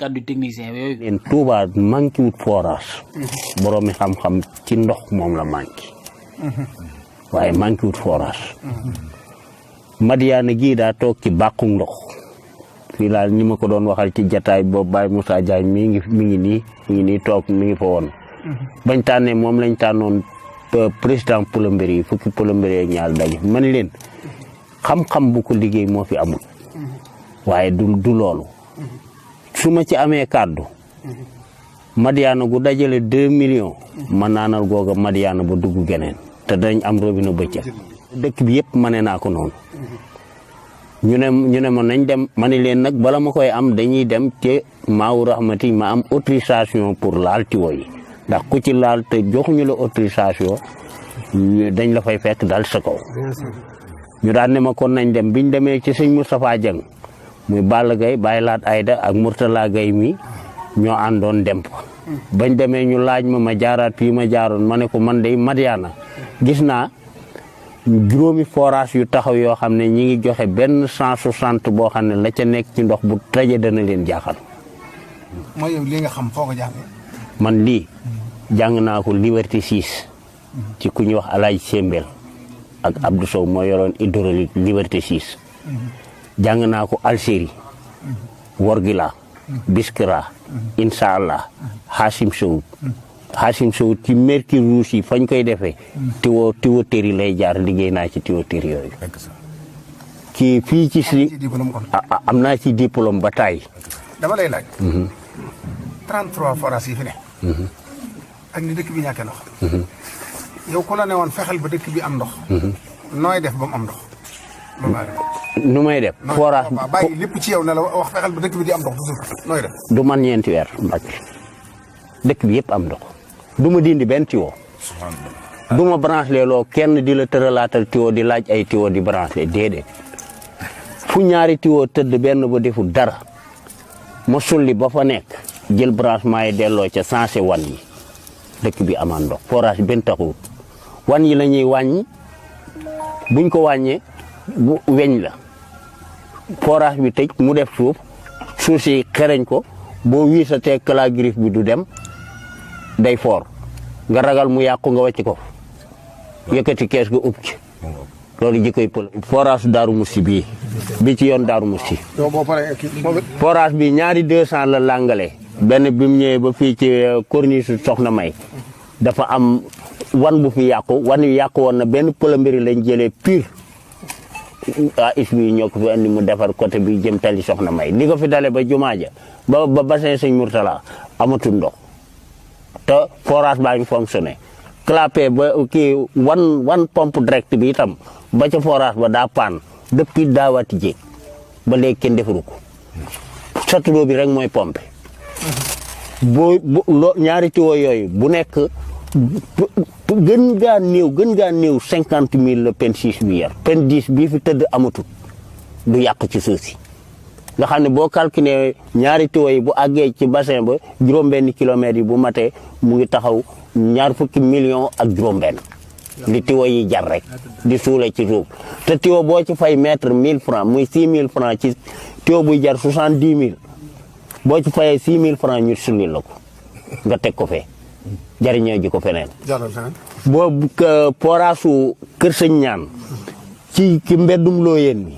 kàddu technicien yooyu. leen Touba manqué wut forage. boroomi xam-xam ci ndox moom la manqué. waaye manqué wut forage. Madiana gii daa toog ci bàqu ndox. fii laal ni ma ko doon waxal ci jataay boobu Baye Moussa Diagne mi ngi nii toog mi ngi fa woon. bañ tànnee moom lañ tànnoon président plombier yi fukki plombier ak ñaar daje man leen xam-xam bu ko liggéey moo fi amul. waaye du loolu. su ma ci amee kàddu. Madiana gu dajale 2 millions. ma naanal googa Madiana ba dugg geneen te dañ am robinet bëccëg. dëkk bi yëpp mane naa ko noonu. ñu ne ma nañ dem ma ne leen nag bala ma koy am dañuy dem ci Maawu Rahmati ma am autorisation pour laal tiwo yi ndax ku ci laal te joxuñu la autorisation dañ la fay fekk dal sa kaw. ñu daan ne ma kon nañ dem biñ demee ci sëñ Moustapha Dieng muy Balla Gaye Baye Laat Ayda ak Mourtala Gaye mi ñoo àndoon dem fa. bañ demee ñu laaj ma jaaraat fii ma jaaroon ma ne ko man de Madiana gis naa juróomi forage yu taxaw yoo xam ne ñi ngi joxe benn 160 boo xam ne la ca nekk ci ndox bu taje dana leen jaaxal. mooy yow li nga xam foo ko jàngee. man lii jàng naa ko Liberté 6 ci ku ñuy wax Alaaj Sembel ak Abdou Sow moo yoroon hydraulique Liberté 6 jàng naa ko Algérie Worgila Biskra incha allah Hachim Sow ci Mercure Rouge yi fañ koy defee tuyauterie lay jaar liggéey naa ci tuyauterie yooyu. kii fii ci si am naa ci diplôme ba taay. dama lay laaj. 33 forages yi fi ne. ak ni dëkk bi ñàkkee ndox. yow ku la ne woon fexeel ba dëkk bi am ndox. nooy def ba mu am ndox. nu may def. forage bàyyi lépp ci yow ne la wax fexeel ba dëkk bi di am ndox nooy def. du man ñeenti weer Mbacke dëkk bi yëpp am ndox. du ma dindi benn tiwo. du ma branché loo kenn di la tëralaatal tiwo di laaj ay tiwo di branché déedéet. fu ñaari tiwo tëdd benn ba deful dara ma sulli ba fa nekk jël branchement yi delloo ca sensé wan yi dëkk bi amaan ndox forage benn taxul wan yi la ñuy wàññi buñ ko wàññee bu weñ la forage bi tëj mu def suuf si xereñ ko boo wiisatee kala griffe bi du dem day foor nga ragal mu yàqu nga wàcc ko yëkkati kees ga ub ci loolu jikkoy pël forage Daaru Musti bi ci yoon Daaru Musti forage bi ñaari 200 la langale benn bi mu ñëwee ba fii ci corniche Soxna May dafa am wan bu fi yàqu wan wi yàqu woon na benn plombier lañ jëlee pur is bi ñoo ko fi andi mu defar côté bi jëm tali Soxna May li ko fi dale ba jumaa ja ba bassin Sëñ Mourtala amatul ndox te forage baa ngi fonctionné clapé ba kii wan pompe direct bi itam ba ca forage ba daa paan depuis daawati jéeg ba léegi kenn defaru ko satuloo bi rek mooy pompe ñaari tiwo yooyu bu nekk gën gaa néew 50 000 la pen 6 bi yar pen 10 bii fi tëdd amatul du yàq ci suuf si nga xam ne boo calculé ñaari tiwo yi bu àggee ci bassin ba juróom-benn kilomètres yi bu matee mu ngi taxaw 20 millions ak juróom-benn li tiwo yi jar rek di suule ci suuf te tiwo boo ci fay mètre 1000 francs muy 6000 francs ci tiwo buy jar 70 000 boo ci fayee 6000 francs ñu sulli la ko nga teg ko fee jariñoo ji ko feneen. boo poraasu Kër Sëñ Ñaan ci mbeddum Looyeen mi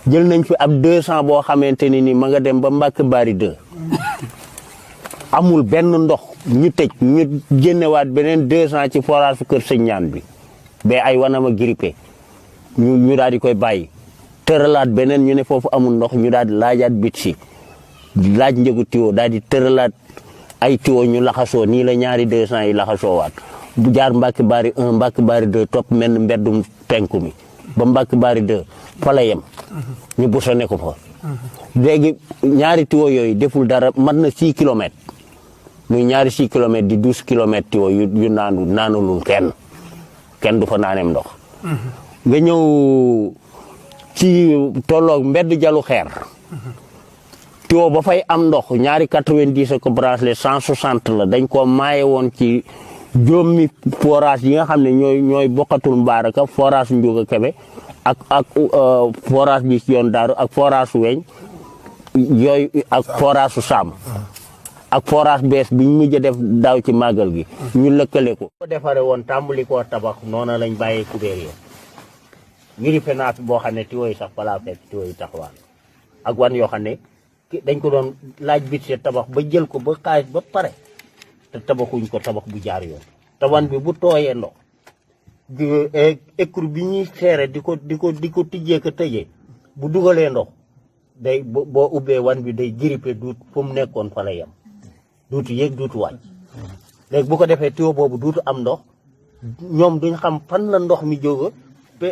jël nañ fi ab 200 boo xamante ne ni ma nga dem ba Mbàkke Bari 2 amul benn ndox ñu tëj ñu génnewaat beneen 200 ci forage Kër Sëñ Ñaan bi ba ay wanama grippé ñu daal di koy bàyyi tëralaat beneen ñu ne foofu amul ndox ñu daal di laajaat bit si laaj njëgu tiwo daal di tëralaat ay tiwo ñu laxasoo nii la ñaari 200 yi laxasoo waat bu jaar Mbàkke Bari 1 Mbàkke Bari 2 topp mel mbeddum penku mi ba Mbàkke Bari 2 fa la yem ñu busone ko fa léegi ñaari tiwo yooyu deful dara mat na 6 kilomètres muy ñaari 6 kilomètres di 12 kilomètres tiwo yu naanulul kenn du fa naanem ndox nga ñëw ci tolloog mbedd jalu xeer tiwo ba fay am ndox ñaari 90 ko branché 160 la dañ ko maaye woon ci juróomi forage yi nga xam ne ñooy bokkatul Mbaaraka forage Njuuga Kebe ak forage bi ci yoon Daaru ak forage weñ yooyu ak forage su Saam ak forage bees bi ñu mujj a def daaw ci màggal gi ñu lëkkale ko. ko defaree woon tàmbali koo tabax noona lañ bàyyee kubéer yi vérifié naa fi boo xam ne tuyaux yi sax balaa fekk tuyaux yi taxawaan ak wan yoo xam ne dañ ko doon laaj budget tabax ba jël ko ba xaalis ba pare te tabaxuñ ko tabax bu jaar yoon te wan bi bu tooyee ndox écrou bi ñuy seere di ko tijjee ko tëjee bu dugalee ndox day boo ubbee wan bi day grippé duut fu mu nekkoon fa la yem duutu yéeg duutu wàcc léegi bu ko defee tuyau boobu duutu am ndox ñoom duñ xam fan la ndox mi jóge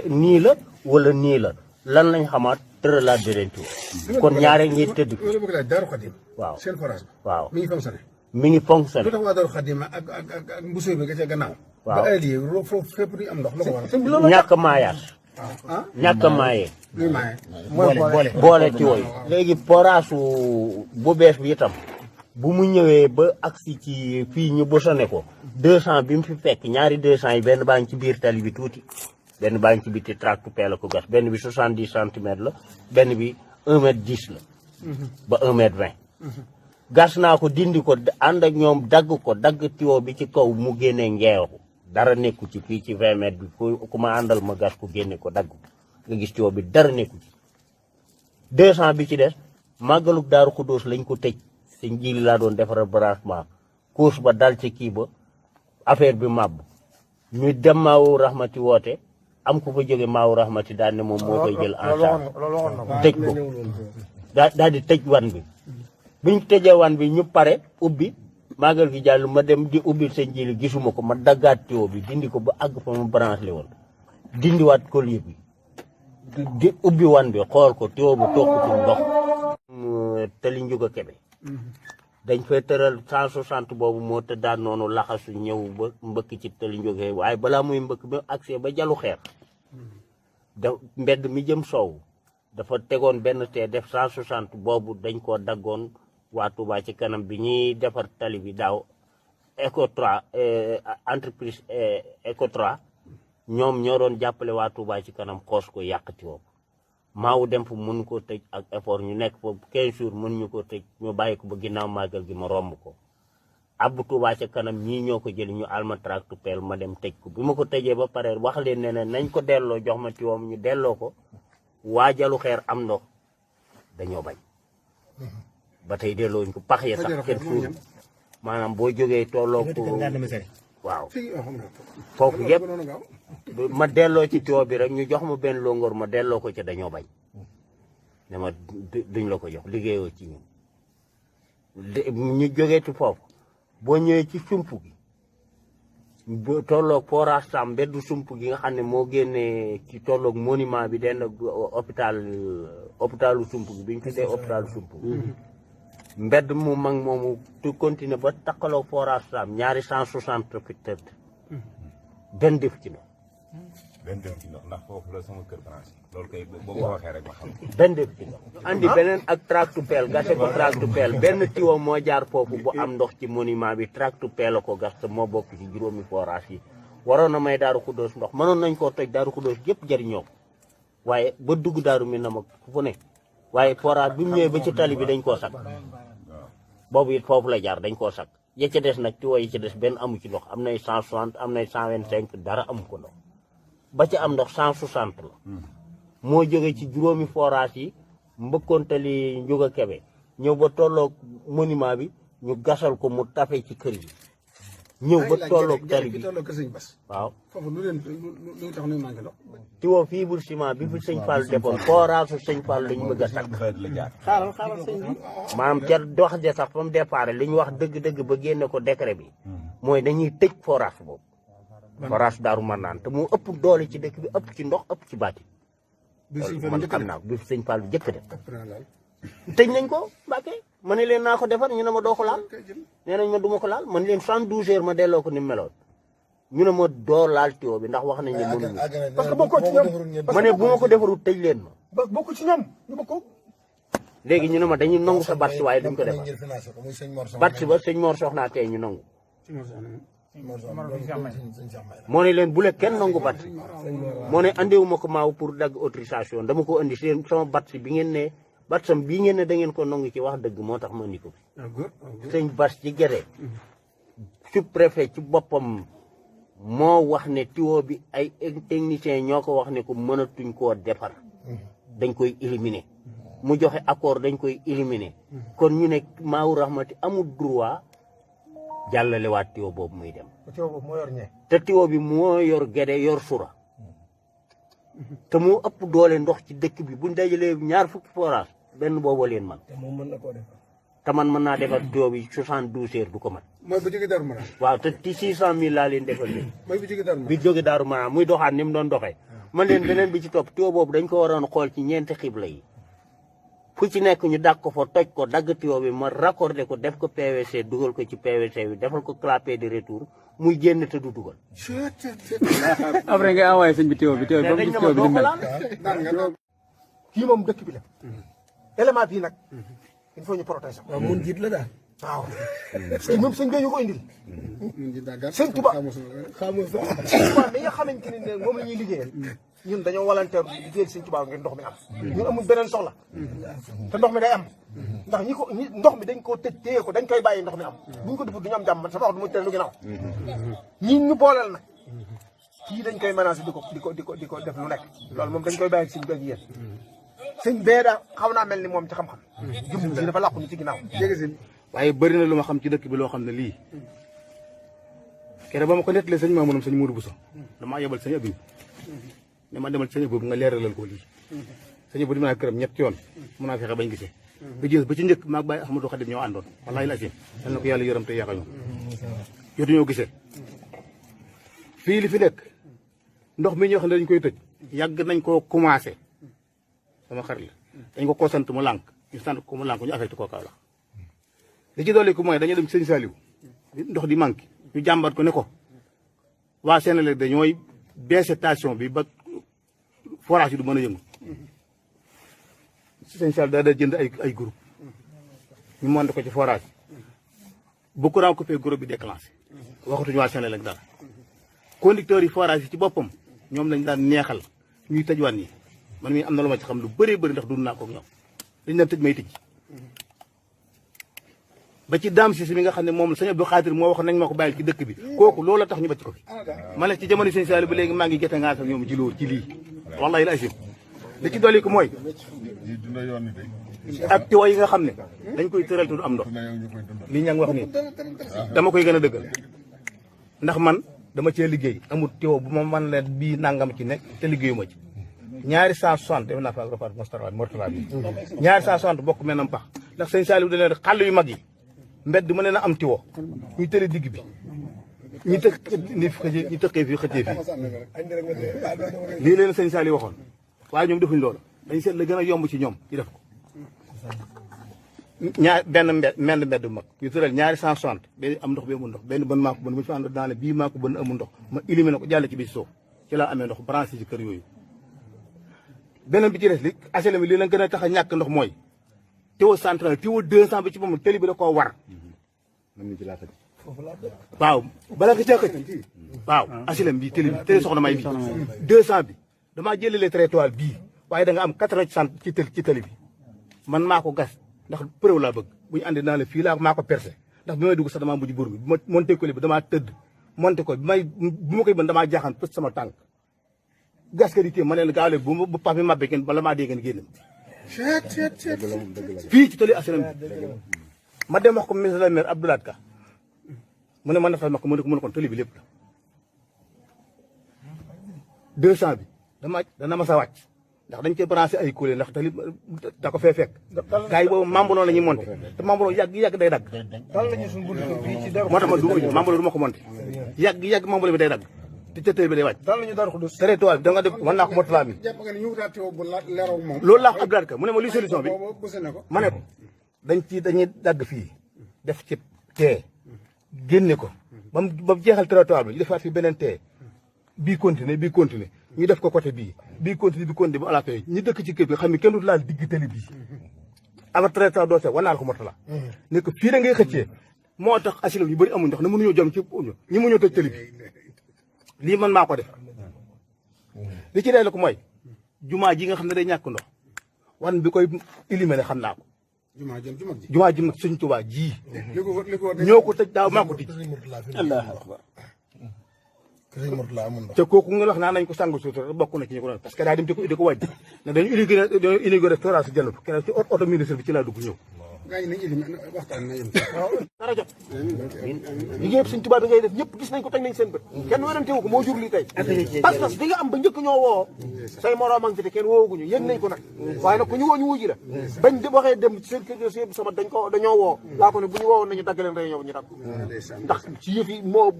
nii la wala nii la lan lañ xamaat tëralaat beneen tuyau kon ñaare ngi tëdd loolu bëgg laaj Daaru Xadim waaw seen forage waaw mi ngi fonctionné mi ngi fonctionné lu tax waa Daaru Xadim ak mbusoo bi nga ca gannaaw waaw ba ay lii foofu fépp du am ndox lu ko waral ñàkk maayaat ah ñàkk maaye luy maaye boole tuyau yi léegi forage bu bees bi itam bu mu ñëwee ba agsi ci fii ñu bosone ko 200 bi mu fi fekk ñaari 200 yi benn baa ngi ci biir tali bi tuuti benn baa ngi ci biti tractopelle la ko gas benn bi 70 centimètres la benn bi 1 mètre 10 la ba 1 mètre 20 gas naa ko dindi ko ànd ak ñoom dagg tuyau bi ci kaw mu génnee ngeewu dara nekku ci fii ci 20 mètres bi ku ma àndal ma gas ko génne ko dagg ko nga gis tuyau bi dara nekku ci 200 bi ci des màggalug Daaru Xudóos lañ ko tëj sëñ Jili laa doon defaral branchement course ba dal ci kii ba affaire bi màbb ñu dem Maawu Rahmati woote am ku fa jóge Maawu Rahmati daal ne moom moo koy jël en charge tëj ko daal di tëj wan bi buñ tëjee wan bi ñu pare ubbi màggal gi jàll ma dem di ubbi sëñ Jili gisuma ko ma daggaat tuyau bi dindi ko ba àgg fa ma branché woon dindiwaat collier bi di ubbi wan bi xool ko tuyau bi tokkutul ndox Tali Njuga Kebe dañ fay tëral 160 boobu moo tëddaan noonu laxasu ñëw ba mbëkk ci Tali Njuga waaye balaa muy mbëkk ba accès ba jalu xeer da mbedd mi jëm soow dafa tegoon benn tee def 160 boobu dañ koo daggoon waa Touba ci kanam bi ñuy defar tali bi daaw Ecotra entreprise Ecotra ñoom ñoo doon jàppale waa Touba ci kanam xoos ko yàqati woo maawu dem fa mun koo tëj ak effort ñu nekk foofu 15 jours mën ñu ko tëj ñu bàyyi ko ba ginnaaw màggal gi ma romb ko abbu Touba ca kanam ñii ñoo ko jël ñu alma tractopelle ma dem tëj ko bi ma ko tëjee ba pare wax leen ne nañ ko delloo jox ma tiwoom ñu delloo ko waajalu xeer am ndox dañoo bañ ba tey delloo ñu ko pax ya sax kenn suur maanaam boo jógee tolloo ko waaw foofu yëpp ma delloo ci tuyau bi rek ñu jox ma benn longoor ma delloo ko ca dañoo bañ ne ma duñ la ko jox liggéeyoo ci ñun ñu jógee ci foofu boo ñëwee ci sump gi boo tolloog forage Sam mbeddu sump gi nga xam ne moo génnee ci tolloog monument bi den hôpitalu sump gi bi ñu tuddee hôpitalu sump mbedd mu mag moomu tu continuer ba takkaloog forage Sam ñaari 160 fi tëdd benn def ci ndox benn def ci ndox ndax foofu la sama kër branche loolu kay boo ko waxee rek ma xam benn def ci ndox andi beneen ak tractopelle gase ko tractopelle benn tiwo moo jaar foofu bu am ndox ci monument bi tractopelle la ko gas te moo bokk ci juróomi forage yi waroon na may Daaru Xudóos ndox mënoon nañ koo toj Daaru Xudóos yëpp jëriñoo ko waaye ba dugg daaru mi na ma fu ne waaye forage bi mu ñëwee ba ci tali bi dañ koo sakk boobu it foofu la jaar dañ koo sakk ya ca des nag tiwo yi ca des benn amu ci ndox am nay 160 am nay 125 dara amu ko ndox ba ci am ndox 160 la moo jóge ci juróomi forage yi mbëkkoon Tali Njuga Kebe ñëw ba tolloog monument bi ñu gasal ko mu tafe ci kër yi ñëw ba tolloog tali bi waaw foofu lu leen lu tax ñu manqué ndox tiwo fii bul ciment bi fi sëñ Fall defoon forage su sëñ Fall lañ bëgg a sakk xaaral sëñ bi maanaam ca wax ja sax fa mu départ li ñu wax dëgg-dëgg ba génne ko décret bi mooy dañuy tëj forage boobu forage Daaru Marnaan te moo ëpp doole ci dëkk bi ëpp ci ndox ëpp ci baati man xam naa bi sëñ Fall bi jëkk def tëj nañ ko Mbàkke ma ne leen naa ko defar ñu ne ma doo ko laal nee nañ ma duma ko laal man leen 72 heures ma delloo ko ni mu meloon ñu ne ma doo laal tiwo bi ndax wax nañ ne mënuñu parce que bokkoo ci ñoom ma ne bu ma ko defarul tëj leen ma bokku ci ñoom ñu bokk léegi ñu ne ma dañuy nangu sa batsi waaye duñ ko defar batsi ba sëñ Mor Soxna tey ñu nangu moo ne leen bu le kenn nangu batsi moo ne andiwuma ko maaw pour dagg autorisation dama ko andi seen sama batsi bi ngeen ne batsam bii ngeen ne da ngeen ko nangu ci wax dëgg moo tax ma ni ko sëñ Bas ci Guédé sous-préfet ci boppam moo wax ne tuyau bi ay techniciens ñoo ko wax ne ko mënatuñ koo defar dañ koy éliminer mu joxe accord dañ koy éliminer kon ñu ne Maawu Rahmati amul droit jàllale waat tuyau boobu muy dem te tuyau bi moo yor Guédé yor Soura te moo ëpp doole ndox ci dëkk bi buñ dajalee ñaar fukki forage benn boobu leen man te man mën naa defar tuyau bi 72 heures du ko mat mooy bu jógee Darou Manane. waaw te ci 600 000 laa leen defal leen mooy bu jógee Darou Manane. bi jóge Daaru Manaan muy doxaat ni mu doon doxee man leen beneen bi ci topp tuyau boobu dañ ko waroon xool ci ñeenti xibla yi fu ci nekk ñu dàq ko fa toj ko dagg tuyau bi ma raccordé ko def ko PVC dugal ko ci PVC bi defal ko clapet de retour muy génn te du dugal. après nga envoyé sëñ bi tuyau bi ba mu gis tuyau bi ni mel. kii moom dëkk bi la. élément bii nag il faut ñu protéger ko. waaw mun jiit la daal. waaw parce que moom sëñ bi ñu ko indil. sëñ Tuba sëñ Tuba mi nga xamante ne moom la ñuy liggéeyal ñun dañoo volontaire di liggéeyal sëñ Tuba ngeen ndox mi am. ñun amul beneen soxla. te ndox mi day am. ndax ndox mi dañ koo tëj téye ko dañ koy bàyyi ndox mi am. bu ñu ko defut du ñu am jàmm man sama wax du ma teel lu ginnaaw. ñi ñu booleel nag kii dañ koy menacé di ko def lu nekk. loolu moom dañ koy bàyyi sëñ bi ak yéen. sëñ bee daa xaw naa mel ni moom ci xam-xam. jëm si dafa làqu ni ci ginnaaw. waaye bëri na lu ma xam ci dëkk bi loo xam ne lii keroog ba ma ko nettalee sëñ Mamounam sëñ Modou Bousso damaa yebal sëñ Abib ne ma demal sëñ Abib nga leeralal ko lii sëñ Abib di mën a këram ñett yoon mën naa fexe bañ gisee ba gis ba ci njëkk maag Baye Ahmadou Khadim ñoo àndoon wallaahi la asim yal na ko yàlla yërëm te yàqañu jotuñoo gisee fii li fi nekk ndox mi ñoo xam ne dañ koy tëj yàgg nañ koo commencé sama xarit la dañ ko ko sant mu lànk ñu sant ko mu lànk ñu affecté koo Kaolack li ci dolli ko mooy dañuy dem sëñ Saliou ndox di manqué ñu jàmbat ko ne ko waa Sénégal dañooy baissé station bi ba forage yi du mën a yëngu sëñ Saliou daa jënd ay groupe ñu monté ko ci forage bu courant coupé groupe bi déclenché waxatuñu waa Sénégal dara conducteurs yi forage yi ci boppam ñoom lañ daan neexal ñuy tëj wan yi man mii am na lu ma ci xam lu bëree bëri ndax dund naa ko ak ñoom dañ daan tëj may tëj ba ci daam si mi nga xam ne moom sëñ Abdou Khadir moo wax nañ ma ko bàyyil ci dëkk bi kooku loolu la tax ñu bacc ko fi ma ne ci jamono sëñ Saliou ba léegi maa ngi gerte ngaas ak ñoom ci loolu ci lii wallahi la asim li ci dolli ko mooy ak tiwa yi nga xam ne dañ koy tëral te du am ndox lii ña ngi wax nii dama koy gën a dëggal ndax man dama cee liggéey amul tiwa bu ma man leen bii nangam ci nekk te liggéeyu ma ci ñaari 160 def naa fa ak repas mortala bi ñaari 160 bokk mel nam pax ndax sëñ Saliou da leen xàll yu mag yi mbedd mën na am tiwo ñuy tëri digg bi ñu tëqee fii xëccee fii lii leen sëñ Saliou waxoon waaye ñoom defuñ loolu dañ seet la gën a yomb ci ñoom ñu def ko benn mbedd bu mag ñu tëral ñaari 160 benn am ndox bi amul ndox benn bën maa ko bën bu ñu fa ànd daane bii maa ko bën amul ndox ma éliminé ko jàll ci biir suuf ci laa amee ndox branché ci kër yooyu beneen bi ci des li HLM li leen gën a tax a ñàkk ndox mooy tiwo central tiwo 200 bi ci moom tëli bi da koo war waaw bala nga caa xëj waaw HLM bi tëli soxna may bi 200 bi damaa jëlale trottoir bii waaye da nga am 80 ci tëli bi man maa ko gas ndax preuve laa bëgg bu ñu andi naa la fii laa maa ko percé ndax bi may dugg sax damaa mujj bur bi bu ma monté ko bi damaa tëdd monté ko bi ma koy mën damaa jaaxaan pës sama tànk gas ka di téye ma leen gaawle bu pax mi mabbe kenn bala maa dee ngeen génn fii ci tëli HLM bi ma dem wax ko ministre de la maire Abdoulaye Ka mu ne ma defal ma ko mu ne kon tëli bi lépp la 200 bi dana ma sa wàcc ndax dañ koy branché ay kuule ndax tëli da ko fee fekk gars yi boobu mambaloo la ñuy monté te mambaloo yàgg day dagg moo tax ma du mambaloo du ma ko monté yàgg mambaloo bi day dagg te tëli bi day wàcc territoire bi da nga def mën naa ko mottalaa mi loolu laa ko Abdoulaye Ka mu ne ma luy solution bi ma ne ko dañuy dagg fii def ci tee génne ko ba mu jeexal territoire bi ñu defaat fi beneen tee bii continuer ñu def ko côté bii continuer ba à la fin ñu dëkk ci kër bi xam ne kenn du laal digg tali bii avant territoire doo seet war naa la ko motala ne ko fii da ngay xëccee moo tax HLM yu bëri amuñ ndox ne mënuñoo jom ci ñi mënuñoo tëj tali bi lii man maa ko def li ci dee la ko mooy jumaa ji nga xam ne day ñàkk ndox wan bi koy éliminer xam naa ko. jumaa ji mag Sëñ Tuubaa ji. ñoo ko tëj daaw maa ko tëj. Allahu akbar. te kooku nga wax naa nañ ko sàngu suutura bokk na ci ñu ko doon parce que daa dem di ko wàjj ne dañu inauguré forage Janatu kenn ci oto ministre bi ci laa dugg ñëw. dara jot liggéey Sëñ Tuubaa bi ngay def ñëpp gis nañ ko teg nañ seen bët kenn werante wu ko moo jur lii tey pas-pas bi nga am ba njëkk ñoo woo say moroom a ngi fi te kenn wooguñu yëg nañ ko nag waaye nag ku ñu woo ñu wuji la bañ waxee dem ci seen kër si sama dañoo woo laa ko ne bu ñu woowoon nañu dagg leen réunion bi ñu dagg ndax ci yëf yi moo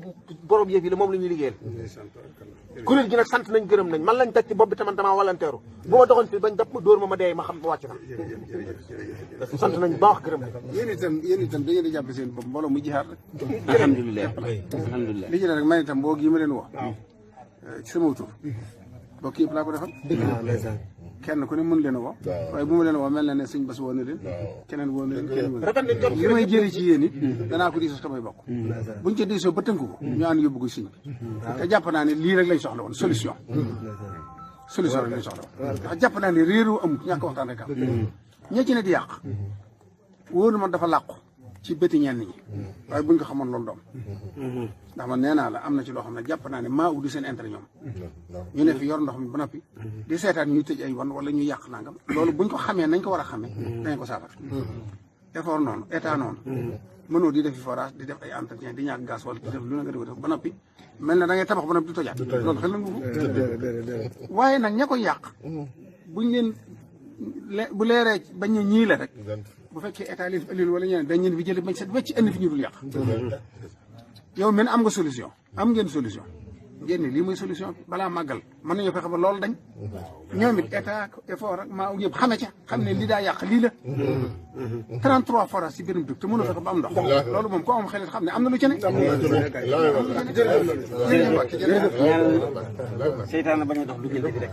borom yëf yi la moom la ñuy liggéeyal kuréel gi nag sant nañ gërëm nañ man lañ teg ci bopp bi taman damaa walanteeru bu ma doxoon fi bañ dab ma dóor ma dee ma xam wàcc na sant nañ baax gërëm nañ yéen itam da ngeen di jàpp seen bopp mbooloo mu jihaat rek alhamdulilah alhamdulilah li ci rek man itam boo gii ma leen wax ci sama tur bokk yëpp laa ko defal kenn ku ne mën leen a woo waaye bu ma leen woo mel na ne sëñ Bass woo na leen keneen woo na leen keneen woo na leen li may jëri ci yéen it danaa ko diisoo samay bokk buñ ca diisoo ba tënk ko ñu ànd yóbbu ko sëñ bi te jàpp naa ne lii rek lañ soxla woon solution rek lañ soxla woon ndax jàpp naa ne réeroo amut ñàkk waxtaan rek am ña ci ne di yàq wóor na man dafa làqu ci bëti ñenn ñi waaye buñ ko xamoon loolu doom ndax man nee naa la am na ci loo xam ne jàpp naa ne maa uddi seen intérêt ñoom ñu ne fi yor ndox mi ba noppi di seetaan ñuy tëj ay wan wala ñuy yàq nangam loolu buñ ko xamee nañ ko war a xamee dañ ko saafara effort noonu état noonu mënoo di defi forage di def ay entretien di ñàkk gaz wala di def lu na nga di ko def ba noppi mel na da ngay tabax ba noppi di tojaat loolu xel nangu ko waaye nag ña koy yàq buñ leen bu leeree bañ ne ñii la rek bu fekkee état leen fi ëllëg wala ñeneen dañ leen fi jëlee bañ set wecc indi fi ñu dul yàq yow men am nga solution am ngeen solution ngeen ni lii mooy solution bi balaa màggal mën nañoo fexe ba loolu dañ ñoom it état effort ak maa yëpp xame ca xam ne lii daa yàq lii la 33 forage ci benn dëkk te mënoo fexe ba am ndox loolu moom ko am xelit xam ne am na lu ci ne seytaane bañ a dox du jël rek